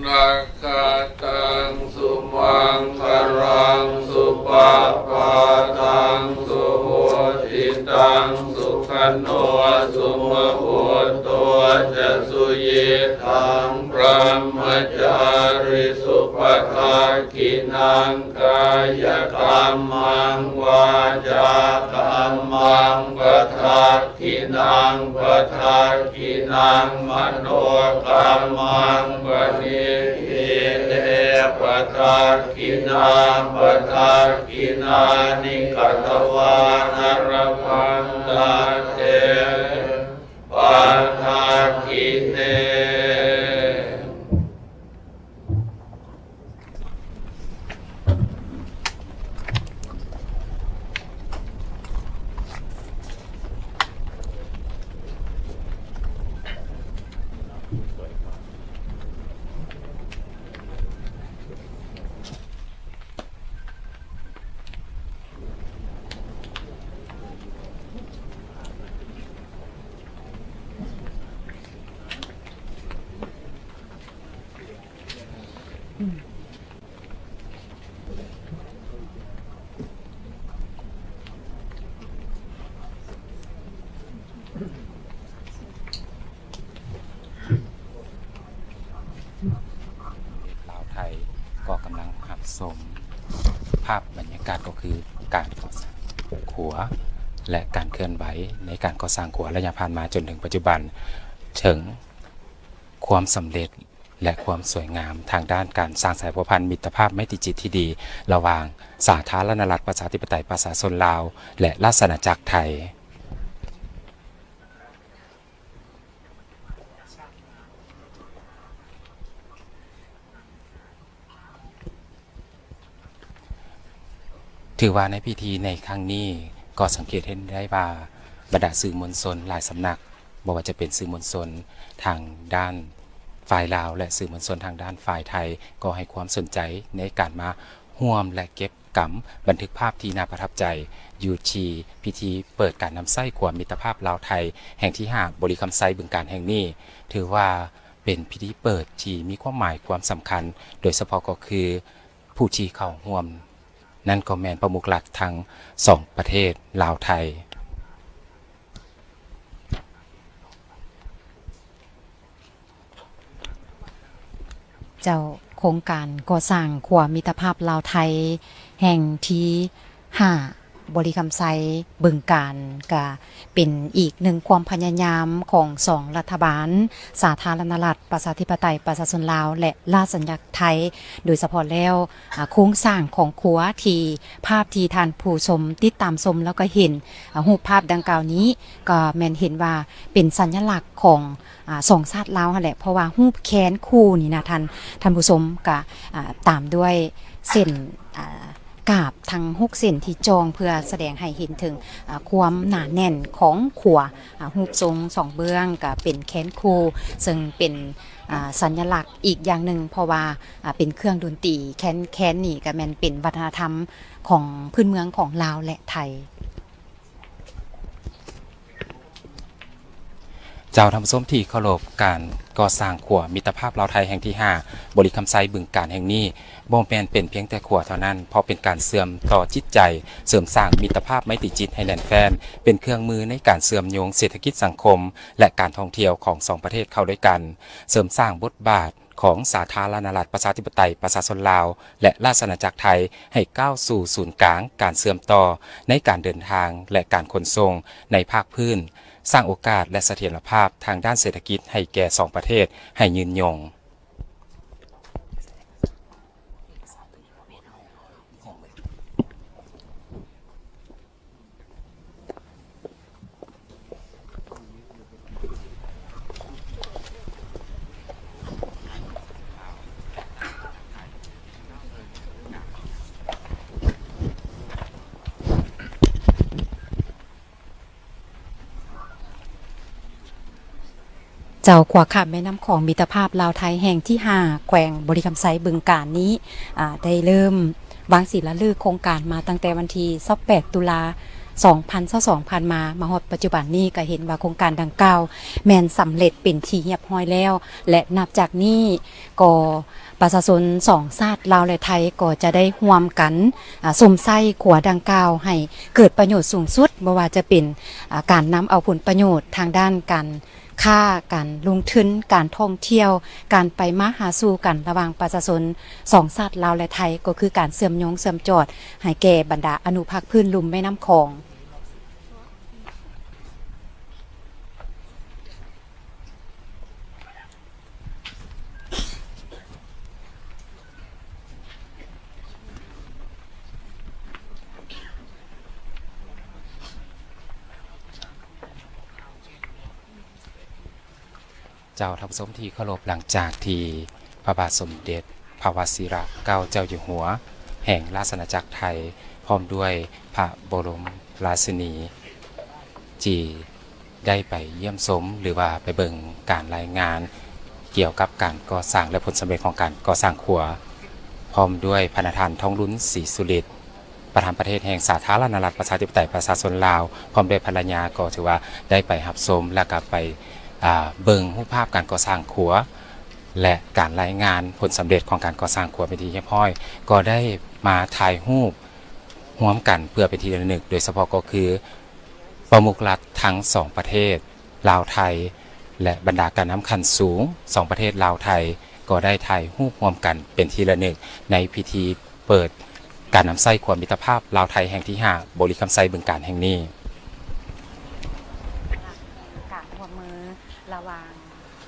ກະຕັງ ສຸມັງຄະລັງ ສຸປະພາຕັງ ສຸໂຫຕິຕັງ ສຸຂະໂນ ສຸມະໂຫໂຕ ຈະ ສຸຍິດທັງ ບຣະມະຈາຣິສຸ ປະທັກ ຂິນັງ ກາຍະກຳມັງ ວາຈາກຳມັງ ປະທັກ ຂິນັງ ປະທັກຂິນັງ ມະໂນກຳມັງ ປະນິດຖິເຕ ປະທັກຂິນາ ປະທັກຂິນານິ ກະຕະວານະ ລະພັນຕາເຕ ປະທັກຂິເນ. ລາວໄທກໍກຳລັງຮັບຊົມພາບບັນຍາກາດ ກໍຄືການກໍ່ສ້າງຂົວ ແລະ ການເຄື່ອນໄຫວໃນການກໍ່ສ້າງຂົວໄລຍະຜ່ານມາຈົນເຖິງປັດຈຸບັນ ເຖິງຄວາມສຳເລັດ ແລະ ຄວາມສວຍງາມທາງດ້ານການສ້າງສາຍພົວພັນມິດຕະພາບໄມຕີຈິດທີ່ດີ ລະຫວ່າງສາທາລະນະລັດ ປະຊາທິປະໄຕ ປະຊາຊົນລາວ ແລະ ລາຊະອານາຈັກໄທ. ຖືວ່າໃນພິທີໃນຄັ້ງນີ້ ກໍສັງເກດເຫັນໄດ້ວ່າ ບັນດາສື່ມວນຊົນຫຼາຍສຳນັກ, ບໍ່ວ່າຈະເປັນສື່ມວນຊົນທາງດ້ານຝ່າຍລາວ ແລະ ສື່ມວນຊົນທາງດ້ານຝ່າຍໄທ ກໍໃຫ້ຄວາມສົນໃຈໃນການມາຮ່ວມ ແລະ ເກັບກຳບັນທຶກພາບທີ່ໜ້າປະທັບໃຈ ຢູ່ທີ່ພິທີເປີດການນຳໃຊ້ຂົວມິດຕະພາບລາວໄທແຫ່ງທີຫ້າ ບໍລິຄຳໄຊ ບຶງການແຫ່ງນີ້. ຖືວ່າເປັນພິທີເປີດທີ່ມີຄວາມໝາຍຄວາມສຳຄັນ, ໂດຍສະເພາະກໍຄື ຜູ້ທີ່ເຂົ້າຮ່ວມນັ້ນກໍແມ່ນປະມຸກຫຼັກທັງສອງປະເທດ ລາວ-ໄທ. ເຈົ້າ, ໂຄງການກໍ່ສ້າງຂົວມິດຕະພາບລາວ-ໄທແຫ່ງທີຫ້າ ບໍລິຄຳໄຊ ບຶງການ ກະເປັນອີກໜຶ່ງຄວາມພະຍາຍາມຂອງສອງລັດຖະບານ ສາທາລະນະລັດ ປະຊາທິປະໄຕ ປະຊາຊົນລາວ ແລະ ລາຊະອານາຈັກໄທ, ໂດຍສະເພາະແລ້ວ ອາ ໂຄງສ້າງຂອງຂົວທີ່ ພາບທີ່ທ່ານຜູ້ຊົມຕິດຕາມຊົມ ແລ້ວກໍເຫັນ ອາ ຮູບພາບດັ່ງກ່າວນີ້ ກໍແມ່ນເຫັນວ່າເປັນສັນຍະລັກຂອງ ອາ ສອງຊາດລາວຫັ້ນແຫຼະ, ເພາະວ່າຮູບແຄນຄູ່ນີ້ນະ ທ່ານ ທ່ານຜູ້ຊົມ ກະ ອາ ຕາມດ້ວຍເສັ້ນ ອາ ກາບທັງຫົກເສັ້ນທີ່ຈ່ອງ ເພື່ອສະແດງໃຫ້ເຫັນເຖິງ ອາ ຄວາມໜາແໜ້ນຂອງຂົວ. ອາ ຮູບຊົງສອງເບື້ອງກະເປັນແຄນຄູ່ ເຊິ່ງເປັນ ອາ ສັນຍະລັກອີກຢ່າງໜຶ່ງ ເພາະວ່າ ອາ ເປັນເຄື່ອງດົນຕີ ແຄນ ແຄນນີ້ກະແມ່ນເປັນວັດທະນະທຳຂອງພື້ນເມືອງຂອງລາວ ແລະ ໄທ. ເຈົ້າ, ທ່ານຜູ້ຊົມທີ່ເຄົາລົບ, ການກໍ່ສ້າງຂົວມິດຕະພາບລາວ-ໄທແຫ່ງທີຫ້າ ບໍລິຄຳໄຊ ບຶງການແຫ່ງນີ້ ບໍ່ແມ່ນເປັນພຽງແຕ່ຂົວເທົ່ານັ້ນ, ເພາະເປັນການເຊື່ອມຕໍ່ຈິດໃຈ, ເສີມສ້າງມິດຕະພາບໄມຕີຈິດໃຫ້ແໜ້ນແຟ້ນ, ເປັນເຄື່ອງມືໃນການເຊື່ອມໂຍງເສດຖະກິດສັງຄົມ ແລະ ການທ່ອງທ່ຽວຂອງສອງປະເທດເຂົ້າດ້ວຍກັນ, ເສີມສ້າງບົດບາດຂອງສາທາລະນະລັດ ປະຊາທິປະໄຕ ປະຊາຊົນລາວ ແລະ ລາຊະອານາຈັກໄທ ໃຫ້ກ້າວສູ່ສູນກາງການເຊື່ອມຕໍ່ໃນການເດີນທາງ ແລະ ການຂົນສົ່ງໃນພາກພື້ນ, ສ້າງໂອກາດ ແລະ ສະຖຽນລະພາບທາງດ້ານເສດຖະກິດໃຫ້ແກ່ສອງປະເທດໃຫ້ຍືນຍົງ. ເຈົ້າ, ຂົວຂ້າມແມ່ນ້ຳຂອງມິດຕະພາບລາວ-ໄທແຫ່ງທີຫ້າ ແຂວງບໍລິຄຳໄຊ ບຶງການນີ້ ອາ ໄດ້ເລີ່ມວາງສີລາລຶກໂຄງການມາຕັ້ງແຕ່ວັນທີຊາວແປດ ຕຸລາ ສອງພັນຊາວສອງ ຜ່ານມາ ມາຮອດປັດຈຸບັນນີ້ ກໍເຫັນວ່າໂຄງການດັ່ງກ່າວແມ່ນສຳເລັດເປັນທີ່ຮຽບຮ້ອຍແລ້ວ ແລະ ນັບຈາກນີ້ກໍປະຊາຊົນສອງຊາດ ລາວ ແລະ ໄທ ກໍຈະໄດ້ຮ່ວມກັນ ອາ ຊົມໃຊ້ຂົວດັ່ງກ່າວໃຫ້ເກີດປະໂຫຍດສູງສຸດ, ບໍ່ວ່າຈະເປັນ ອາ ການນຳເອົາຜົນປະໂຫຍດທາງດ້ານການ ຄ້າ, ການລົງທຶນ, ການທ່ອງທ່ຽວ, ການໄປມາຫາສູ່ກັນລະຫວ່າງປະຊາຊົນສອງຊາດລາວ ແລະ ໄທ ກໍຄືການເຊື່ອມໂຍງເຊື່ອມຈອດໃຫ້ແກ່ບັນດາອະນຸພາກພື້ນລຸ່ມແມ່ນ້ຳຂອງ. ເຈົ້າທ່ານຜູ້ຊົມທີ່ເຄົາລົບ, ຫຼັງຈາກທີ່ພະບາດສົມເດັດພະວະຊິລະເກົ້າເຈົ້າຢູ່ຫົວແຫ່ງລາຊະອານາຈັກໄທ ພ້ອມດ້ວຍພະບໍລົມລາຊິນີ ທີ່ໄດ້ໄປຢ້ຽມຊົມ ຫຼືວ່າໄປເບິ່ງການລາຍງານກ່ຽວກັບການກໍ່ສ້າງ ແລະ ຜົນສຳເລັດຂອງການກໍ່ສ້າງຂົວ ພ້ອມດ້ວຍພະນະທ່ານ ທອງລຸນ ສີສຸລິດ ປະທານປະເທດແຫ່ງສາທາລະນະລັດ ປະຊາທິປະໄຕ ປະຊາຊົນລາວ ພ້ອມດ້ວຍພັນລະຍາ ກໍຖືວ່າໄດ້ໄປຮັບຊົມ ແລະ ກໍໄປ ອາ ເບິ່ງຮູບພາບການກໍ່ສ້າງຂົວ ແລະ ການລາຍງານຜົນສຳເລັດຂອງການກໍ່ສ້າງຂົວເປັນທີ່ຮຽບຮ້ອຍ ກໍໄດ້ມາຖ່າຍຮູບຮ່ວມກັນເພື່ອເປັນທີ່ລະນຶກ, ໂດຍສະເພາະກໍຄືປະມຸກລັດທັງສອງປະເທດ ລາວ-ໄທ ແລະ ບັນດາການນຳຂັ້ນສູງສອງປະເທດລາວ-ໄທ ກໍໄດ້ຖ່າຍຮູບຮ່ວມກັນເປັນທີ່ລະນຶກ ໃນພິທີເປີດການນຳໃຊ້ຂົວມິດຕະພາບລາວ-ໄທແຫ່ງທີຫ້າ ບໍລິຄຳໄຊ ບຶງການແຫ່ງນີ້. ການຮ່ວມມືລະຫວ່າງ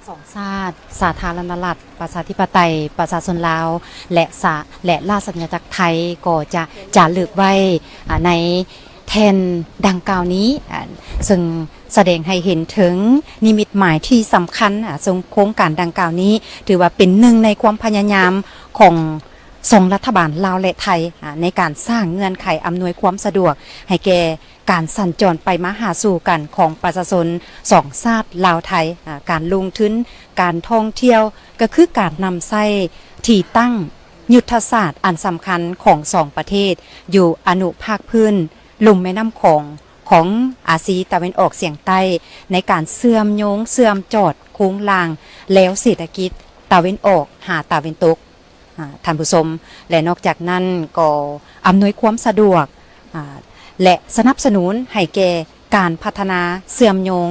ສອງຊາດ ສາທາລະນະລັດ ປະຊາທິປະໄຕ ປະຊາຊົນລາວ ແລະ ສາ ແລະ ລາຊະອານາຈັກໄທ ກໍຈະຈາລຶກໄວ້ ອາ ໃນ ແທ່ນດັ່ງກ່າວນີ້ ອາ ເຊິ່ງສະແດງໃຫ້ເຫັນເຖິງນິມິດໝາຍທີ່ສຳຄັນ ອາ ເຊິ່ງໂຄງການດັ່ງກ່າວນີ້ ຖືວ່າເປັນໜຶ່ງໃນຄວາມພະຍາຍາມຂອງສອງລັດຖະບານລາວ ແລະ ໄທ ອາ ໃນການສ້າງເງື່ອນໄຂອຳນວຍຄວາມສະດວກໃຫ້ແກ່ການສັນຈອນໄປມາຫາສູ່ກັນຂອງປະຊາຊົນສອງຊາດລາວ-ໄທ ອາ ການລົງທຶນ, ການທ່ອງທ່ຽວ ກໍຄືການນຳໃຊ້ທີ່ຕັ້ງຍຸດທະສາດອັນສຳຄັນຂອງສອງປະເທດ ຢູ່ອະນຸພາກພື້ນ ລຸ່ມແມ່ນ້ຳຂອງ ຂອງອາຊີຕາເວັນອອກສຽງໃຕ້ ໃນການເຊື່ອມໂຍງເຊື່ອມຈອດໂຄງລ່າງແລວເສດຖະກິດຕາເວັນອອກຫາຕາເວັນຕົກ. ອາ ທ່ານຜູ້ຊົມ ແລະ ນອກຈາກນັ້ນກໍອຳນວຍຄວາມສະດວກ ອາ ແລະ ສະໜັບສະໜູນໃຫ້ແກ່ການພັດທະນາເຊື່ອມໂຍງ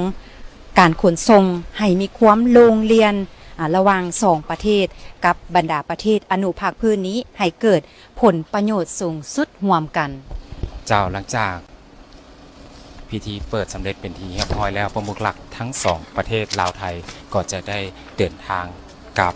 ການຂົນສົ່ງໃຫ້ມີຄວາມໂລ່ງລ່ຽນ ອາ ລະຫວ່າງສອງປະເທດ ກັບບັນດາປະເທດອະນຸພາກພື້ນນີ້ ໃຫ້ເກີດ ຜົນປະໂຫຍດສູງສຸດຮ່ວມກັນ. ເຈົ້າ, ຫຼັງຈາກພິທີເປີດສຳເລັດເປັນທີ່ຮຽບຮ້ອຍແລ້ວ, ປະມຸກລັດທັງສອງປະເທດລາວ-ໄທ ກໍຈະໄດ້ເດີນທາງກັບ